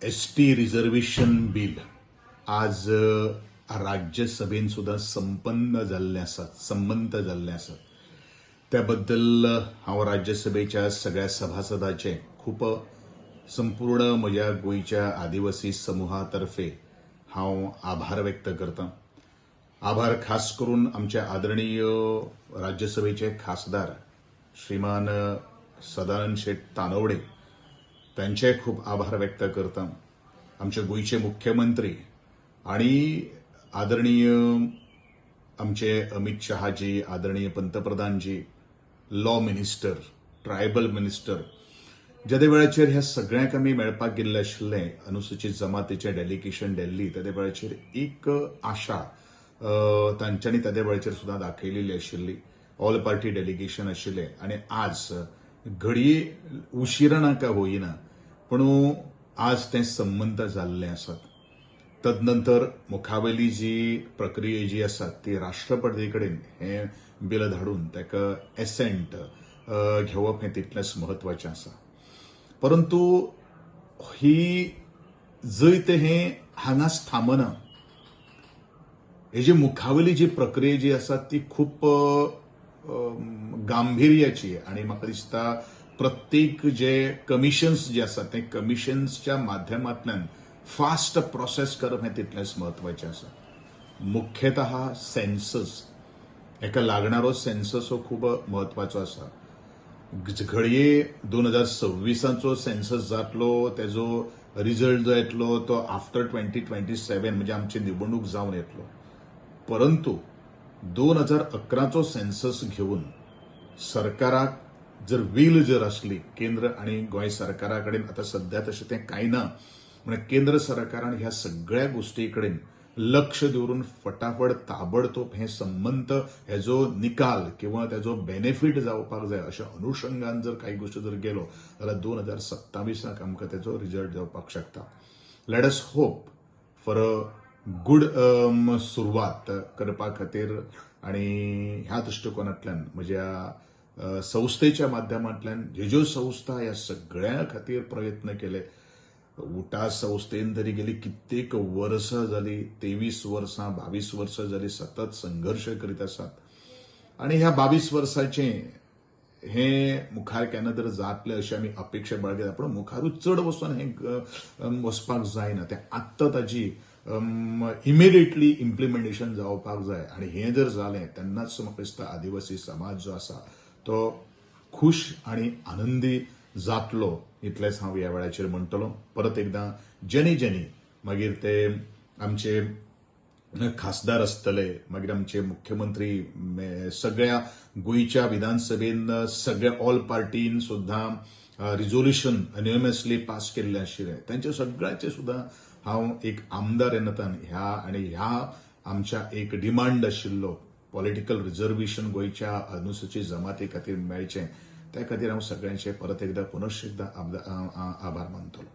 ST reservation bill आज राज्यसभेन सुद्दां संपन्न जाल्लें आसा, संमंत जाल्लें आसा. त्या बद्दल हांव राज्यसभेच्या सगळ्या सभासदाचें खूब संपूर्ण म्हज्या गोंयच्या आदिवासी समुहा तर्फे हांव आभार व्यक्त करतां. आभार खास करून आमचे आदरणीय राज्यसभेचे खासदार श्रीमान सदानंद शेट तानवडे, त्यांचे खूप आभार व्यक्त करता. आमचे गोंयचे मुख्यमंत्री आणि आदरणीय आमचे अमित शहाजी, आदरणीय पंतप्रधानजी, लॉ मिनिस्टर, ट्रायबल मिनिस्टर, जेदे वेळाचेर ह्या सगळ्यांक आमी मेळपाक गेल्ले आशिल्ले, अनुसूचित जमातीचें डेलिगेशन दिल्ली, तेदे वेळाचेर एक आशा तांच्यांनी तेदे वेळाचेर सुद्दां दाखयलेली आशिल्ली. ऑल पार्टी डेलिगेशन आशिल्लें आनी आज घडये उशिराना का होईना, पूण आज तें संमंत जाल्लें आसात. तदनंतर मुखावेली जी प्रक्रिया जी आसा ती राष्ट्रपती कडेन हें बिल धाडून ताका एसेंट घेवप हें तितलेंच म्हत्वाचें आसा. परंतु ही जैत हें हांगाच थांबना. हेजी मुखावेली जी प्रक्रिया जी आसा ती खूब गांभिर्याची आनी म्हाका दिसता प्रत्येक जे कमिशन्स जे आसा ते कमिशन्सच्या माध्यमांतल्यान फास्ट प्रोसेस करप हें तितलेंच म्हत्वाचें आसा. मुख्यतः सेन्सस, हेका लागणारो सेन्सस हो खूब म्हत्वाचो आसा. घडये 2026चो सेन्सस जातलो, तेजो रिजल्ट जो येतलो तो आफ्टर 2027, म्हणजे आमची निवडणूक जावन येतलो. परंतु 2011चो सेन्सस घेवन सरकाराक जर वील जर आसली, केंद्र आनी गोंय सरकारा कडेन आतां सद्या तशें तें कांय ना, म्हणल्यार केंद्र सरकारान ह्या सगळ्या गोश्टी कडेन लक्ष दवरून फटाफट ताबडतोब हें संमंत हेजो निकाल किंवा तेजो बेनिफीट जावपाक जाय. अशा अनुशंगान जर काही गोश्टी जर गेलो जाल्यार 2027 आमकां तेजो रिजल्ट जावपाक शकता. Let us hope for a good सुरवात करपा खातीर आनी ह्या दृश्टिकोनांतल्यान म्हज्या संस्थेच्या माध्यमांतल्यान ज्यो ज्यो संस्था ह्या सगळ्या खातीर प्रयत्न केले, उटा संस्थेन तरी गेली कित्येक वर्सां जाली, 23 वर्सां, 22 वर्सां जाली सतत संघर्श करीत आसात आनी ह्या 22 वर्साचें हें मुखार केन्ना तर जातलें अशें आमी अपेक्षा बाळगिता. पूण मुखारूच चड वचून हें वचपाक जायना. तें आत्तां ताजी इमिडिएटली इम्प्लिमेंटेशन जावपाक जाय आनी हें जर जालें तेन्नाच म्हाका दिसता आदिवासी समाज जो आसा तो खुश आनी आनंदी जातलो, इतलेंच हांव ह्या वेळाचेर म्हणटलो. परत एकदां जेनी जेनी, मागीर ते आमचे खासदार आसतले, मागीर आमचे मुख्यमंत्री, सगळ्या गोंयच्या विधानसभेन सगळ्या ऑल पार्टीन सुद्दां रिजोल्युशन युनॅनिमसली पास केल्लें आशिल्लें, तांचे सगळ्यांचे सुद्दां हांव एक आमदार ह्या नात्यान ह्या आनी ह्या आमच्या एक डिमांड आशिल्लो पॉलिटिकल रिजर्वेशन गोंयच्या अनुसूचित जमाती खातीर मेळचें, त्या खातीर हांव सगळ्यांचे परत एकदां पुनश एकदां आभार मानतलो.